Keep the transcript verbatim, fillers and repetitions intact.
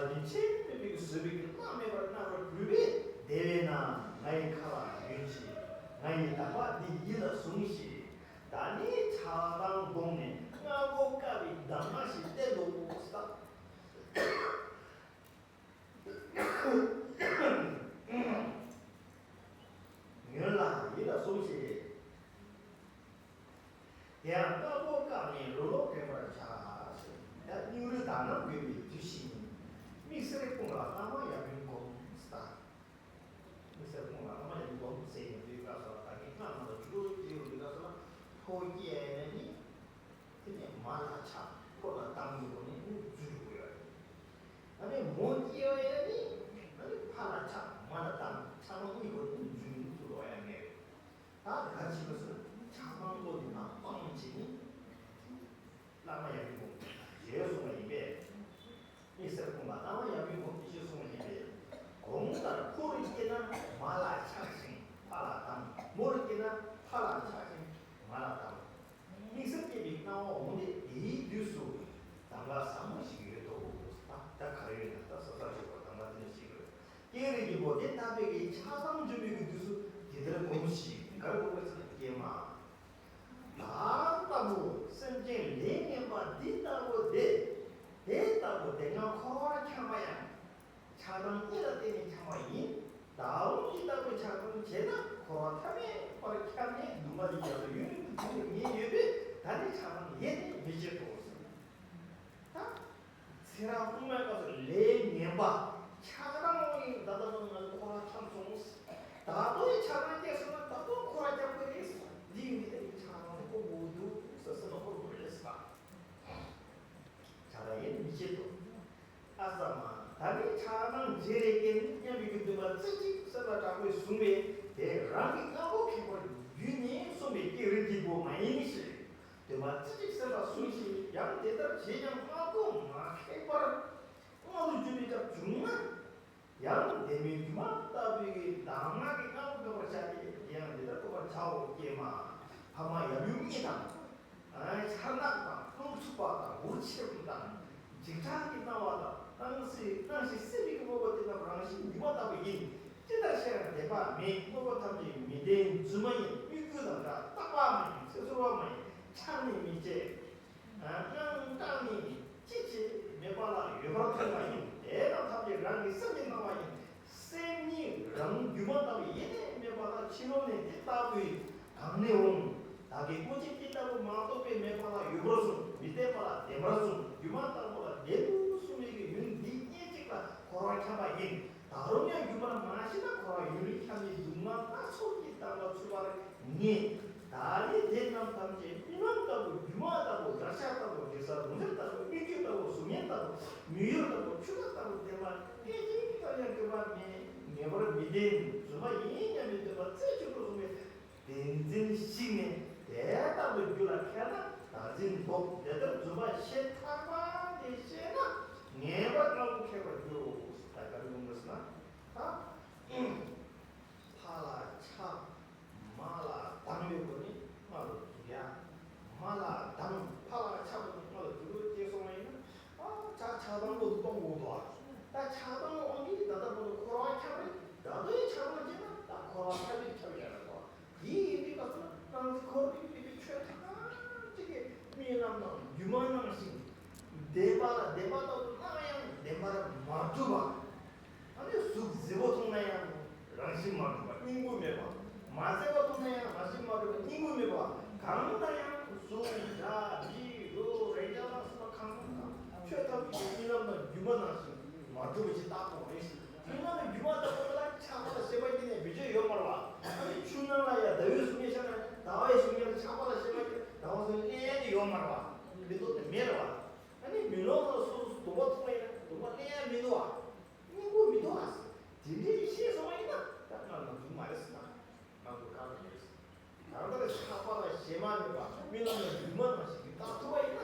རྒྱུན་ཆད་མེད་པའི་བཟོད་པའི་གནམ་མེད་པར་གནང་བར་གུས་པས། དེ་བས་ན་ང་ཡི་ཁ་ལ་ཉོན་ཅིག། ང་ཡི་དམ་པ་འདི་ཡིད་ལ་ཟུངས་ཤིག། ད་ནི་ཆགས་སྡང་སྤོང་ནས་སྔ་པོ་བཀག་པའི་གདམས་ངག་ཞིག་བསྟན་ཏོ་ཟེར། ཉོན་ལ་ཡིད་ལ་ཟུངས་ཤིག། དེ་ཡང་སྔ་པོ་བཀག་ནས་རོ་ལོག་འདྲེན་པར་བྱ། ཡང་སྙིང་རུས་དག་སྣང་དགོས་པའི་དུས་ཤིག་ཡིན། དམིགས་བསལ་ཁོང་ལ་བླ་མ་ཡབ་ཡུམ་སྒོམ་ཟེར། དམིགས་བསལ་ཁོང་ལ་བླ་མ་ཡབ་ཡུམ་སྒོམ་ཟེར་ཡོང་དུས་སྐབས་སུ་ད་གིན་སྔགས་ནང་ལ་འཇུག་སྒོ་སྐྱེ་ཡོང་དུས་སྐབས་སུ་ལ་ཕོ་སྐྱེ་ཡ་ཡིན་ན་ནི། དེ་ནས་མ་ལ་ཆགས་ཕོ་ལ་སྡང་གི་སྒོ་ནས་ནི་འཇུག་དགོས་ཡ་ཡིན། ཨ་ནི་མོ་སྐྱེ་བ་ཡིན་ན་ནི། ཨ་ནི་ཕ་ལ་ཆགས་མ་ལ་སྡང་ཆགས་སྡང་གཉིས་སྒོ་ནས་ནི་འཇུག་འཇུག་དགོས་ཡ་ངེས་རེད། ད་ག་ཅི་ལ་སོགས་ཆགས་སྡང་པོ་དེ་དག་སྤང་བྱེད་ནི། བླ་མ་ཡབ་ཡུམ་སྒོམ་ཞེས་གསུངས་པ་ཡིན་པས། དམིགས་བསལ་ཁོང་ལ་བླ་མ་ཡབ་ཡུམ་སྒོམ་ཞེས་གསུངས་པ་ཡིན་པས། གོང་ལྟར་ཕོ་རུ་སྐྱེས་ན་མ་ལ་ཆགས་ཤིང་ཕ་ལ་སྡང་། མོ་རུ་སྐྱེས་ན་ཕ་ལ་ཆགས་ཤིང་མ་ལ་སྡང་། དམིགས་བསལ་སྐྱེས་པའི་སྣང་བ་འོང་སྟེ་དེའི་དུས་སུ་གདམས་ངག་ཟབ་མོ་ཞིག་ཡོད་དོ། ད་ད་ག་རེ་ཡོད་ན་ད་ས་ས་ཆོས་པ་གདམས་ངག་དེ་འདྲ་ཞིག་ཡོད། སྐྱེ་རིགས་ཀྱི་སྒོ་དེ་ལྟ་བུའི་གི་ཆགས་སྡང་འཇོམས་པའི་གི་དུས་སུ་དེ་ལྟར་སྒོམས་ཤིག། ག་རེ་སྒོམ་དགོས་ཟེར་ན་ཀྱེ་མ། བདག་ལྟ་བུ་སེམས་ཅན་ལས་ངན་པ་འདི་ལྟ་བུ་སྟེ། དེ་ལྟ་བུ་དེ་སྔ་འཁོར་བར་འཁྱམས་པ་ཡང་། ཆགས་སྡང་གཉིས་ལ་བརྟེན་ནས་འཁྱམས་པ་ཡིན། ད་རུང་འདི་ལྟ་བུ་ཆགས་སྡང་བྱས་ན་འཁོར་བ་མཐའ་མེད་པར་འཁྱམས་ནས་སྡུག་བསྔལ་འདི་རྒྱ་མཚོ་ཡུན་རིང་དུ་འཐུང་བའི་ཉེན་ཡོད་པས། ད་ནི་ཆགས་སྡང་ཡེ་ནས་མི་བྱེད་དོ་ཟེར། ད། ཚེ་རབས་སྔོན་མའི་སྐབས་སུ་ལས་ངན་པ་ཆགས་སྡང་ཡིན། ད་ལྟ་ང་ཚོ་འཁོར་བ་འཁྱམས་སོང་། ད་ལྟ་ཡི་ཆགས་སྡང་སྐྱེས་སོང་ན་ད་ལྟ་འཁོར་བ་འཁྱམས་ཀྱི་རེད། འདི་ཡིན་དུས་ཆགས་སྡང་ཁོ་བོ་འདུག་ཟེར་སེམས་ལ་འཁོར་དགོས་རེད་ཟེར། ཆགས་སྡང་ཡེ་ནས་མི་བྱེད་དོ། ཨ་ཙ་མ། ད་ནི་ཆགས་སྡང་བརྗེད་རེ་སྐྱེས་ནས་སྙམ་པའི་གི་འདུན་པ་རྩེ་གཅིག་སེམས་ལ་དྲག་པོས་བཟུང་བས་དེ་རང་གི་སྔ་པོ་ཁེགས་པར་གྱུར་ནས་གསུངས་པའི་སྐྱེ་རིགས་ཀྱི་སྒོ་མ་ཡིན་ཞེས། འདུན་པ་རྩེ་གཅིག་སེམས་ལ་བཟུང་ཞིང་། ཡང་དེ་ལྟར་བྱས་ཀྱང་སྔ་པོ་མ་ཁེགས་པར་སྔ་དུ་འགྱུར་བའི་སྐབས་བྱུང་ན། ཡང་དེ་མིན་སྒྱུ་མ་ལྟ་བུའི་གདམས་ངག་གིས་སྔ་པོ་འགོག་པར་བྱ་སྟེ། དེ་ཡང་འདི་ལྟར་འགོག་པར་བྱའོ་ཀྱེ་མ། ཕ་མ་ཡབ་ཡུམ་གཉིས་དང་། ཆར་ནག་དང་རླུང་འཚུབ་པ་དང་འུར་ཆེན་པོ་དང་། འཇིགས་སྐྲག་གི་སྣང་བ་དང་། སྣང་སྲིད་སྣང་ཞིང་སྲིད་པའི་དངོས་པོ་དེ་རྣམས་རང་བཞིན་སྒྱུ་མ་ལྟ་བུ་ཡིན། ཅི་ལྟར་ཤེས་ན་བདེན་པ་མེད། དངོས་པོ་ཐམས་ཅད་མི་བདེན་རྫུན་མ་ཡིན། དམིགས་རྒྱུ་དང་འདྲ་རྟག་པ་མ་ཡིན། ཚེ་ཚོར་བ་མ་ཡིན། ཆགས་ནི་མི་བྱེད། སྣང་གྲགས་ནི་ཅི་བྱེད་མེད་པ་ལ་ཡོད་པར་མཐོང་བ་ཡིན། དེ་རྣམས་ཐམས་ཅད་རང་གི་སེམས་ཀྱི་སྣང་བ་ཡིན། སེམས་ཉིད་རང་སྒྱུ་མ་ལྟ་བུ་ཡེ་ནས་མེད་པ་ལ་ཕྱི་ལོགས་ནས་དེ་ལྟ་བུའི་གང་ནས་འོང་། བདག་གིས་སྔོན་ཆད་དེ་ལྟ་བུ་མ་རྟོགས་པས་མེད་པ་ལ་ཡོད་པར་གསུངས། མི་བདེན་པ་ལ་བདེན་པར་གསུངས། སྒྱུ་མ་ལྟ་བུ་ལ་བདེན་དུ་གསུངས་པའི་གི་ཡུལ་འདི་སྙེད་ཅིག་ལ་འཁོར་བར་འཁྱམས་པ་ཡིན། ད་རུང་ཡང་སྒྱུ་མར་མ་ཤེས་ན་འཁོར་བ་ཡུན་རིང་འཁྱམས་ནས་སྡུག་བསྔལ་སྣ་ཚོགས་ཀྱིས་བསྡམས་པ་ཚུད་པར་ངེས། ད་ནི་དེ་རྣམས་ཐམས་ཅད་རྨི་ལམ་ལྟ་བུ། སྒྱུ་མ་ལྟ་བུ། རེག་བྱ་ལྟ་བུ། གེ་སར་རྫུ་འཕྲུལ་ལྟ་བུ། སྨིག་རྒྱུ་ལྟ་བུ། གཟུགས་བརྙན་ལྟ་བུ། མིག་ཡོར་ལྟ་བུ། ཆུ་ཟླ་ལྟ་བུ། བདེན་པ་སྐད་ཅིག་ཙམ་ཡང་སྐྱོན་པ་མེད། ངེས་པར་མི་བདེན། རྫུན་མ་ཡིན་སྙམ་པའི་འདུན་པ་རྩེ་གཅིག་ཏུ་བཟུང་བས། བདེན་འཛིན་ཞིག་ནས་དེ་ལྟ་བུ་རྒྱུད་ལ་ཁྱེར་ན་བདག་འཛིན་ལྡོག། དེ་ལྟར་རྫུན་པ་ཞེ་ཐག་པ་དེ་ཤེས་ན་ངེས་པར་སྔ་པོ་ཁེགས་པར་འགྱུར་རོ། ད་ག་རེ་ཡོང་དགོས་ཟེར་ན། ད། ཕ་ལ་ཆགས། མ་ལ་སྡང་བའི་སྒོ་ནས་སྔ་ལ་འཇུག་ཡ། མ་ལ་སྡང་ཕ་ལ་ཆགས་པ་ནི་སྔ་ལ་འཇུག་རོ་ཅེས་གསུངས་པ་ཡིན་ན། ཨ་ཆགས་ཆགས་སྡང་པོ་གཏོང་དགོས་འདུག་ཨ། ད་ཆགས་སྡང་འོང་གི་ད་ལྟ་བར་དུ་འཁོར་བ་འཁྱམས་རེད། ད་ལྟ་ཡང་ཆགས་སྡང་བྱས་ན་ད་འཁོར་བ་ཐ་དད་འཁྱམས་ཡ་རེད་དོ། དེ་ཡིན་དུས་སྐབས་སུ་ན་སྣང་སྲིད་འཁོར་བའི་རིག་པའི་ཆོས་ཐམས་ཅད་ཀྱི་རྨི་ལམ་ནང་སྒྱུ་མ་ནང་བཞིན། བདེན་པ་ལ་བདེན་པ་ལྟ་བུ་སྣང་ཡང་བདེན་པར་མ་གྲུབ་པ། ཨ་ནི་གཟུགས་མཛེས་པོ་མཐོང་ན་ཡང་རང་བཞིན་མ་གྲུབ་པ་སྙིང་པོ་མེད་པ། མ་མཛེས་པ་མཐོང་ན་ཡང་རང་བཞིན་མ་གྲུབ་པ་སྙིང་པོ་མེད་པ། གང་ལྟར་ཡང་གཟུགས་སྒྲ་དྲི་རོ་རེག་བྱ་ལ་སོགས་པ་གང་གང་ཆོས་ཐམས་ཅད་རྨི་ལམ་དང་སྒྱུ་མ་ནང་བཞིན་མ་གྲུབ་པ་ཞིག་བཏགས་པ་རེད། སྨོན་ལམ་ནི་སྒྱུ་མ་ལྟ་བུ་ལ་ཆགས་པ་ལ་ཞེན་པ་སྐྱེས་ནས་བེད་སྤྱོད་ཡོད་མ་རེད་བ། ཨ་ནི་ཆུ་ནང་ལ་ཡང་ཟླ་བའི་གཟུགས་བརྙན་ཤར་ན་ཟླ་བའི་གཟུགས་བརྙན་ལ་ཆགས་པ་ལ་ཞེན་པ་སྐྱེས་ན་ཟླ་བ་གཟུགས་བརྙན་ལེན་ཡ་དེ་ཡོད་མ་རེད་བ། མི་འདུག་དེ་མེད་རེད་བ། ཨ་ནི་མེ་ལོང་ནང་ལ་སོ་སོ་གདོང་པ་མཐོང་བ་ཡིན་ན་གདོང་པ་ལེན་ཡ་མི་འདུག་བ། སྙིང་པོ་མི་འདུག་བ། དེ་འདྲའི་ཤེས་སོང་བ་ཡིན་ན་ད་ང་ང་འདུག་མ་རེད་ཟེར་ན། ང་ཚོ་གང་ཡིན་ཟེར། ད་ལྟ་ཆགས་པ་ལ་ཞེན་པ་མེད་པ་རྨི་ལམ་ལ་སྒྱུ་མ་ནང་བཞིན་གྱི་བཏགས་ཐུབ་པ་ཡིན་ན།